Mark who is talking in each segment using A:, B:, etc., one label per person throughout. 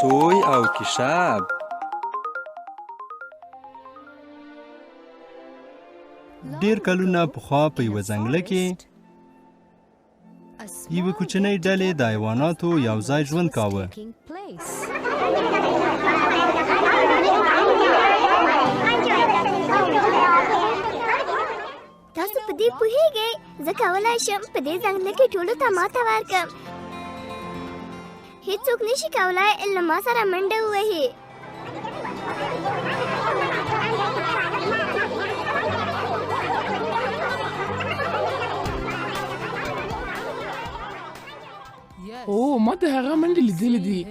A: سوی او کیشپ. ډیر کلونه پخوا په یوه ځنګله کې یوې کوچنۍ ډلې د حیواناتو یو ځای ژوند کاوه.
B: تاسو په دې پوهیږئ، زه کولی شم په دې ځنګله کې ټولو ته ماته ورکړم. هیڅوک نشي کولی له ما سره منډه ووهي.
C: او ما د هغه منډې لیدلې دي.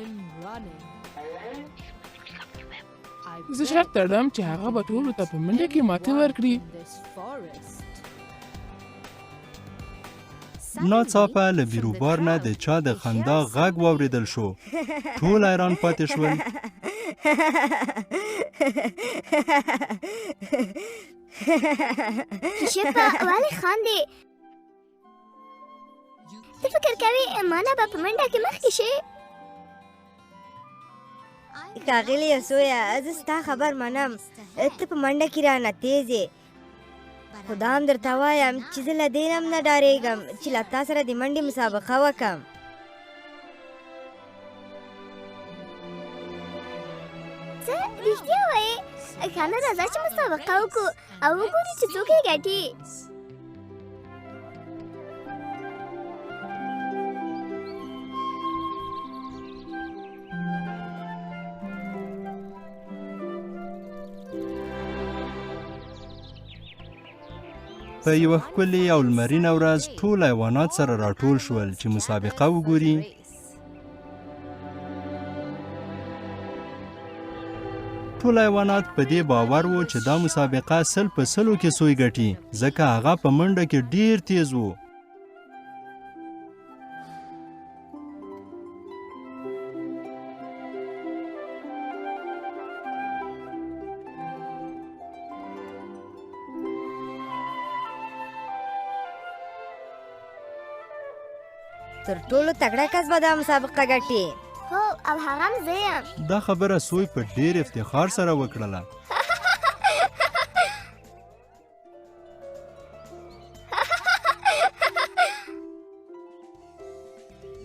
C: زه شرط تړم چې هغه به ټولو ته په منډه کې ماتې ورکړي.
A: ناڅاپه له بیروبار نه د چا د خندا غږ واورېدل شو. ټول حیران پاتې شول.
B: کیشپه ولې خاندې؟ ته فکر کوې ما نه به په منډه کې مخکې شې؟
D: ښاغلیه سویه، زه ستا خبر منم، ته په منډه کې رانه تېز یې، خو دا هم درته وایم چې زه له دې نه هم نه ډارېږم چې له تا سره د منډې مسابقه وکړم.
B: څه رښتیا وایې؟ ښه نو راځه چې مسابقه وکړو او وګورو چې څوک یې ګټي.
A: په یوه ښکلې او لمرینه ورځ ټول حیوانات سره راټول شول چې مسابقه وګوري. ټول حیوانات په دې باور وو چې دا مسابقه 100 په 100 کې سوی ګټي، ځکه هغه په منډه کې ډیر تیز وو.
D: تر ټولو تکړه کس به دا مسابقه ګټي.
B: هو، او هغه هم زه یم.
A: دا خبره سوی په ډیر افتخار سره وکړله.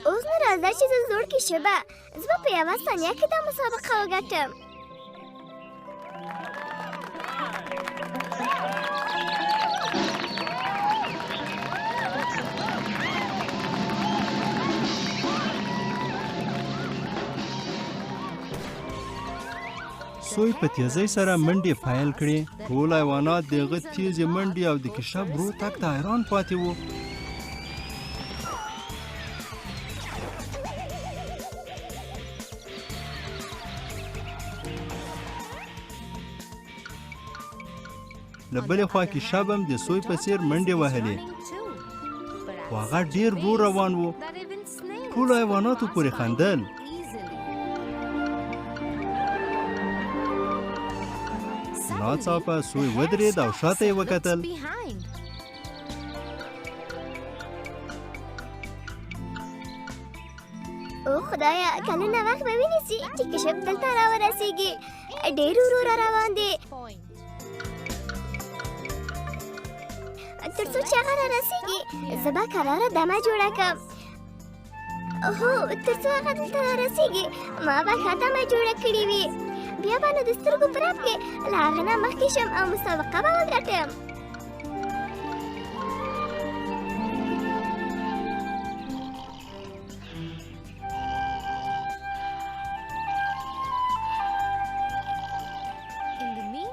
B: اوس نو راځه چې زه زوړ کیشپه، زه به په یوه ثانیه کې دا مسابقه وګټم.
A: سوی په تیزۍ سره منډې پیل کړې. ټول حیوانات د هغه تیزې منډې او د کیشپ ورو تګ ته حیران پاتې وو. له بلې خوا کیشپ هم د سوی په څیر منډې وهلې، خو هغه ډیر ورو روان و. ټولو حیواناتو پورې خندل. ناڅاپه سوی ودرېد او شاته یې وکتل.
B: او خدایه، کلونه وخت به ونیسي چې کیشپ دلته راورسېږي. ډېر ورو را روان دی. تر څو چې هغه رارسېږي زه به کراره دمه جوړه کړم. هو، تر څو هغه دلته رارسېږي ما به ښه دمه جوړه کړې وي. بیا به نو د سترګو په رپ کې له هغه نه مخکې شم او مسابقه به وګټم.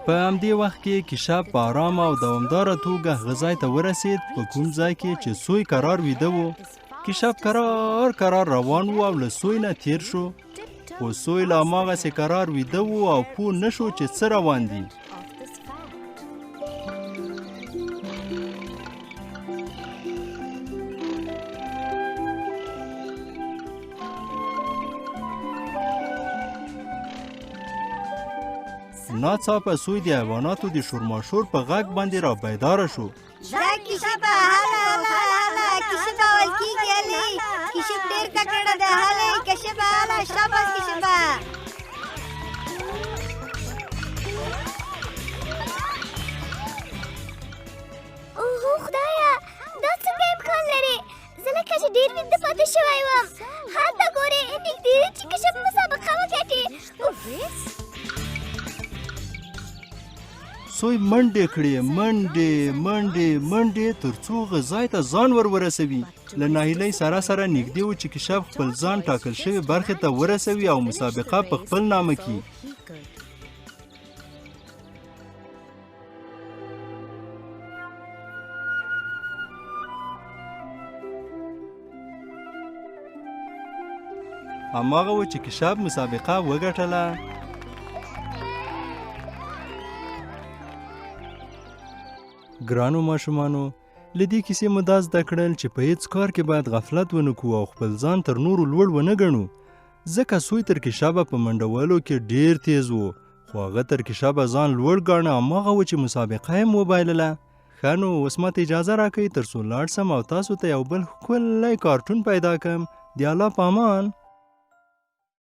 A: په همدې وخت کې کیشپ په آرامه او دوامداره توګه هغه ځای ته ورسید په کوم ځای کې چې سوی کرار ویده و. کیشپ کرار کرار روان و او له سوی نه تیر شو، خو سوی لا هماغسې کرار ویده و او پوه نه شو چې څه روان دي. ناڅاپه سوی د حیواناتو د شورماشور په غږ باندې را بیداره شو.
D: دا کیشپه، هله هله هله، کیشپه ویل کېږي، هلې کیشپ ډېر تکړه ده. هلئ کشپه، هله شاباس کیشپه.
B: اوهو خدایه، دا څنګه امکان لري؟ زه لکه چې ډېر ویده پاتې شوی وم. هلته ګورې، نږدې دی چې کشپ مسابقه وګټي.
A: سوی منډې کړې، منډې منډې منډې، تر څو هغه ځای ته ځان ور ورسوي. له ناهیلۍ سره سره نږدې و چې کیشپ خپل ځان ټاکل شوې برخې ته ورسوي او مسابقه په خپل نامه کړي. هماغه و چې کیشپ مسابقه وګټله. ګرانو ماشومانو، له دې کیسې مو دا زده کړل چې په هیڅ کار کې باید غفلت ونه کړو او خپل ځان تر نورو لوړ ونه ګڼو، ځکه سوی تر کیشپه په منډولو کې ډېر تیز و، خو هغه تر کیشپه ځان لوړ ګاڼه. هماغه و چې مسابقه یې هم وبایلله. ښه نو اوس ماته اجازه راکړئ تر څو لاړ سم او تاسو ته یو بل ښکلی کارټون پیدا کړم. د الله په امان.